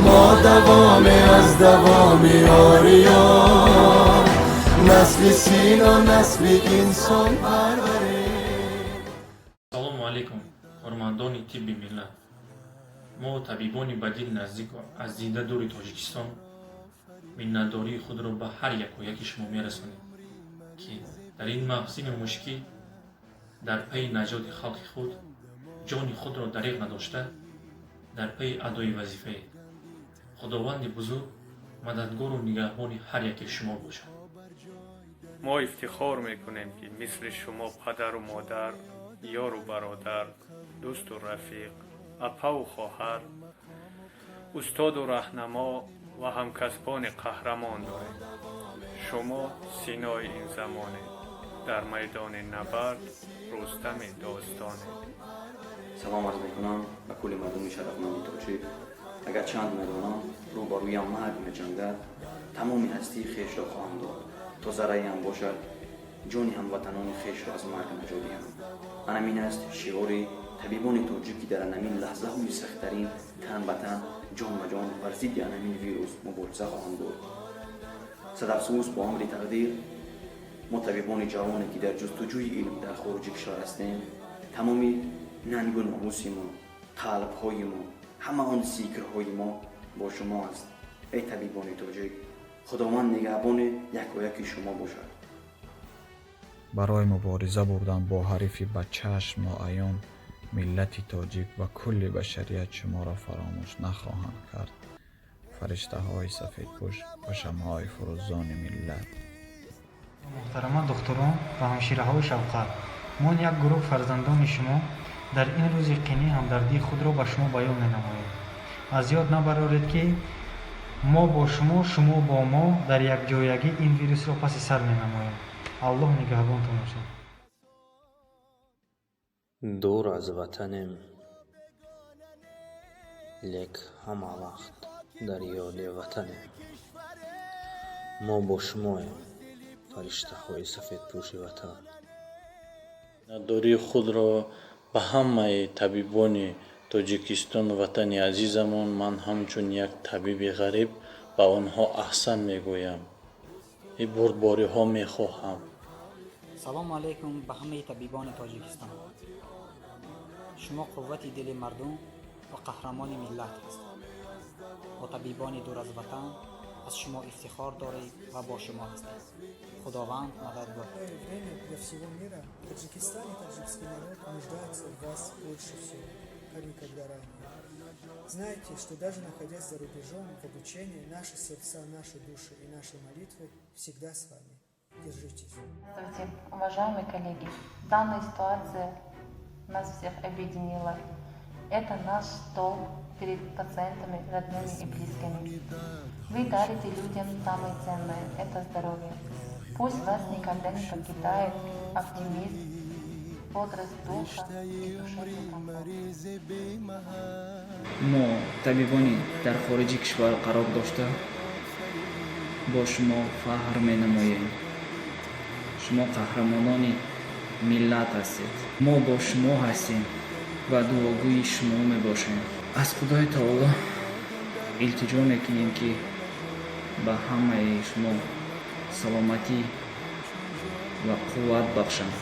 Мо давоме аз давоми ориён, насли Сино, насли инсон парварем. Салому алайкум, кормандони тибби миллат! Мо, табибони ба дил наздику аз дида дури Тоҷикистон, миннатдории худро ба ҳар яку яки шумо мерасонем, ки дар ин мавсими мушкил дар пайи наҷоти халқи худ ҷони худро дареғ надошта, дар пайи адои вазифаед. Худованди бузург мададгору нигаҳбони ҳар яке шумо бошад. Мо ифтихор мекунем, ки мисли шумо падару модар, ёру бародар, дӯсту рафиқ, апаву хоҳар, устоду раҳнамо ва ҳамкасбони қаҳрамон дорем. Шумо Синои ин замонед, дар майдони набард Рустами достонед. Салом арз мекунам ба кулли мардуми шарафманди тоҷик. Агарчанд медонам, рӯ ба рӯям марг меҷангад, тамоми ҳастии хешро хоҳам дод, то зарраеам бошад, ҷони ҳамватанони хешро аз марг наҷот диҳам. Анамин аст шиори табибони тоҷик, ки дар анамин лаҳзаҳои сахттарин тан ба тан, ҷон ба ҷон бар зидди анамин вирус мубориза хоҳанд бурд. Сад афсӯс, бо амри тақдир мо, табибони ҷавоне, ки дар ҷустуҷӯи илм дар хориҷи кишвар ҳастем, тамоми нангу номуси мо, қалбҳои мо, ҳама он зикрҳои мо бо шумо аст. Эй табибони тоҷик, Худованд нигаҳбони якояки шумо бошад. Барои мубориза бурдан бо ҳарифи ба чашм ноаён, миллати тоҷик ва кулли башарият шуморо фаромӯш нахоҳанд кард, фариштаҳои сафедпӯш ва шамъҳои фурӯзони миллат. Муҳтарама духтурон ва ҳамшираҳои шафқат, мо, як гурӯҳ фарзандони шумо, дар ин рӯзи қинӣ ҳамдардии худро ба шумо баён менамоем. Аз ёд набароред, ки мо бо шумо, шумо бо мо, дар якҷоягӣ ин вирусро паси сар менамоем. Аллоҳ нигаҳбонтон бошад. Дур аз ватанем, лек ҳама вақт дар ёди ватанем. Мо бо шумоем, фариштаҳои сафедпӯши ватан. Миннатдории худро ба ҳамаи табибони Тоҷикистон, ватани азизамон, ман ҳамчун як табиби ғариб ба онҳо аҳсан мегӯям, бурдбориҳо мехоҳам. Салому алайкум ба ҳамаи табибони Тоҷикистон! Шумо қуввати дили мардум ва қаҳрамони миллат ҳастед. Мо, табибони дур аз ватан, аз шумо ифтихор дорем ва бо шумо ҳастем. Худованд мададгор. Время для всего мира. Таджикистан и таджикский народ нуждаются в вас больше всего, как никогда ранее. Знайте, что, даже находясь за рубежом в обучении, наши сердца, наши души и наши молитвы всегда с вами. Держитесь. Здравствуйте, уважаемые коллеги. Данная ситуация нас всех объединила. Это наш долг перед пациентами, родными и близкими. Вы дарите людям самое ценное – это здоровье. Пусть вас никогда не покидает оптимизм, бодрость духа и душевный комфорт. Мо, табибони дар хориҷи кишвар қарор дошта, бо шумо фахр менамоем. Шумо қаҳрамонони миллат ҳастед. Мо бо шумо ҳастем ва дуогӯи шумо мебошем. Аз Худои Таоло илтиҷо мекунем, ки ба ҳамаи шумо саломатӣ ва қувват бахшад.